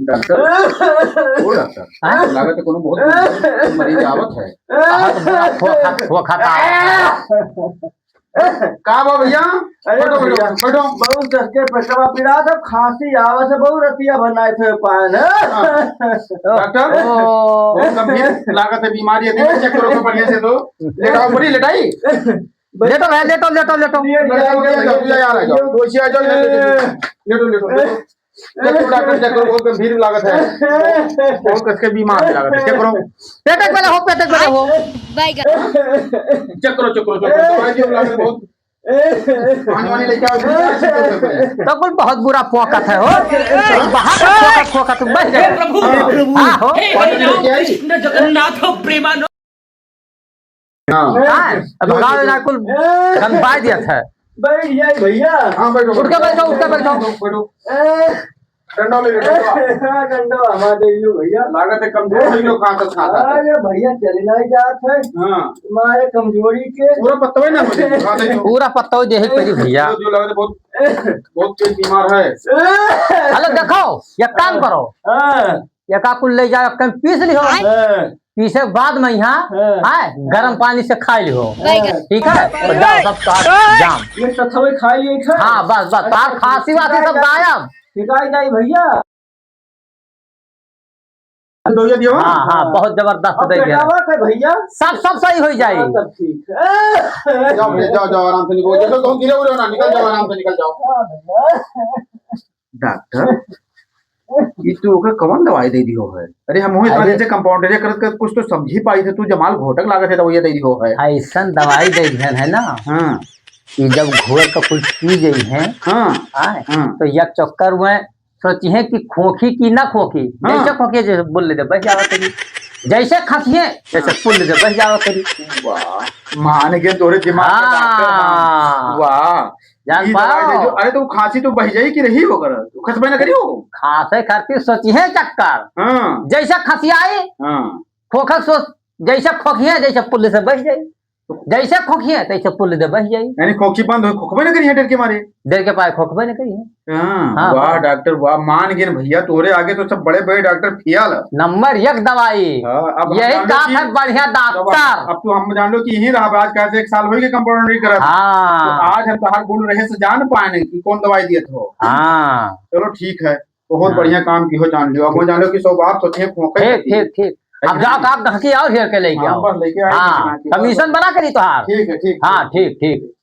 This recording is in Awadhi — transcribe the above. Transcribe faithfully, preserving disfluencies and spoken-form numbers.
डॉक्टर, ओ डॉक्टर, हाँ? लागत है कोनो बहुत गंभीर मरीज आवत है। बहुत बुरा खोखा, खोखा था। का बा भैया? अरे बैठो, बैठो, भैया, बैठो। बहुत जस के पेटवा पीड़ा था, खांसी आवत है, बहुत रतिया बनाए थे पान है। हाँ। डॉक्टर, ओ। बहुत गंभीर लागत है बीमारी है, चेक करो तो बढ़िया से तो। लेटाओ, बड़ी लेटाई। लेटो भैया, लेटो, लेटो, लेटो। लेटो, लेटो, लेटो, यार, आ जाओ। दोषी आ जाओ, लेटो, लेटो, लेटो, लेटो। चेक करो डॉक्टर, चेक करो, बहुत गंभीर लागत है। बहुत कस के बीमार लागत है, चेक करो। पेटे वाला हो, पेटे वाला हो। बैगन। चेक करो, चेक करो, चेक करो। दवाई दियो, लागत बहुत। पानी वानी लेके आओ, चेक करो, चेक करो। तो कुल बहुत बुरा फोकत है हो। बाहर का फोकत, फोकत, बैठ जाओ। हे प्रभु, हे प्रभु, हाँ, हो। हे हरि राम कृष्ण जगन्नाथ प्रेमानंद। हाँ। हाँ, अब जो, भगावे जो, ना कुल ए। गंदा दिया था। बैठ जाए भैया। हाँ, बैठो, उठ के बैठो। बैठो, उठ के बैठो। बैठो। ए। डंडा ले लो, डंडा। हाँ, डंडा हमारे दे दो भैया। लागत है कमजोर है लोग, खांसत, खांसत। अरे भैया, चले नहीं जात है। हाँ। मारे कमजोरी के। पूरा पत्तवे ना हो जाए, खांसत तो। पूरा पत्तवे देहे पड़ी भैया। जो, जो लागत है बहुत, बहुत तेज बीमार है। हेलो, देखो, एक काम करो। हाँ। एका कुल ले जाओ, एक पीस लिहो। हाँ। पीसे के बाद में यहाँ, हाँ। हाँ, गरम पानी से खाई लिहो। बैगन। ठीक है? तो जाओ, सब तार जाम। ये सथवे खाई लिए खा। हाँ, बस, बस, तार खांसी वासी सब गायब। शिकायत नहीं भैया। दवाइया दियो? हाँ, हाँ, बहुत जबरदस्त अब दे दिया। पेटावा के भैया? सब, सब सही हो जाए। हाँ, तब ठीक है। जाओ भैया, जाओ, जाओ, आराम से निकल जाओ। तुम गिरे उरे ना, निकल जाओ, आराम से निकल जाओ। हाँ, भैया। डॉक्टर, ई तू ओके कवन दवाई दे दियो है? अरे, हम वही अरे। तरह से कंपाउंडरे करत, करत कुछ तो समझी पाई थे, तू जमाल घोटक लागत है, दवाई दे दियो है। ऐसन दवाई दे दिहन है ना, हाँ। कि जब घोर का कुछ पी गई है, हाँ। आए, हाँ। तो यह चक्कर में सोची है कि खोखी की ना खोखी, हाँ। जैसे खोखी जैसे बोल लेते, बस जावा करी। जैसे खसिए, जैसे हाँ। बोल लेते, बस जावा करी। वाह, मान गए तोरे दिमाग के डॉक्टर, हाँ। हाँ। वाह। जान ई दवाई दे पाओ। जो, अरे तो खांसी तो बह जाई कि रही हो कर, तो खसबे न करियो। खांसे खातिर सोची है चक्कर। हाँ। जैसे खसियाई, हाँ। खोखक सोच, जैसे खोखिए, जैसे पुल से बह जाई। जैसे खोखिए, तैसे पुल दे बह जाई। यानी खोखी बंद हो, खोखबे न करी है डर के मारे। डर के पाए खोखबे न करी है। हाँ, हाँ, वाह हाँ। डॉक्टर, वाह, मान गए भैया, तोरे आगे तो सब बड़े बड़े डॉक्टर फेल है। नंबर एक दवाई। हाँ, अब हम यही जान लो काम कि है बढ़िया तब डॉक्टर। अब तो हम जान लो कि यही रहा, आज कैसे एक साल हो गए कंपाउंडरी करत। हाँ। तो आज हम तोहार गुण रहे से जान पाए कि कौन दवाई दिए हो। हाँ। चलो ठीक है, बहुत हाँ। बढ़िया काम की हो, जान लियो। अब वो जान लो कि सौ बात सोचे, खोखे ठीक, करती है। ठीक, ठीक। है अब कि जाओ, नहीं? आप ढांकी और हेर के लेके हाँ, आओ। बस लेके आए, हाँ, लेके आए। कमीशन बना के दी तोहार। ठीक है, ठीक, हाँ, ठीक, ठीक, ठीक। ठीक।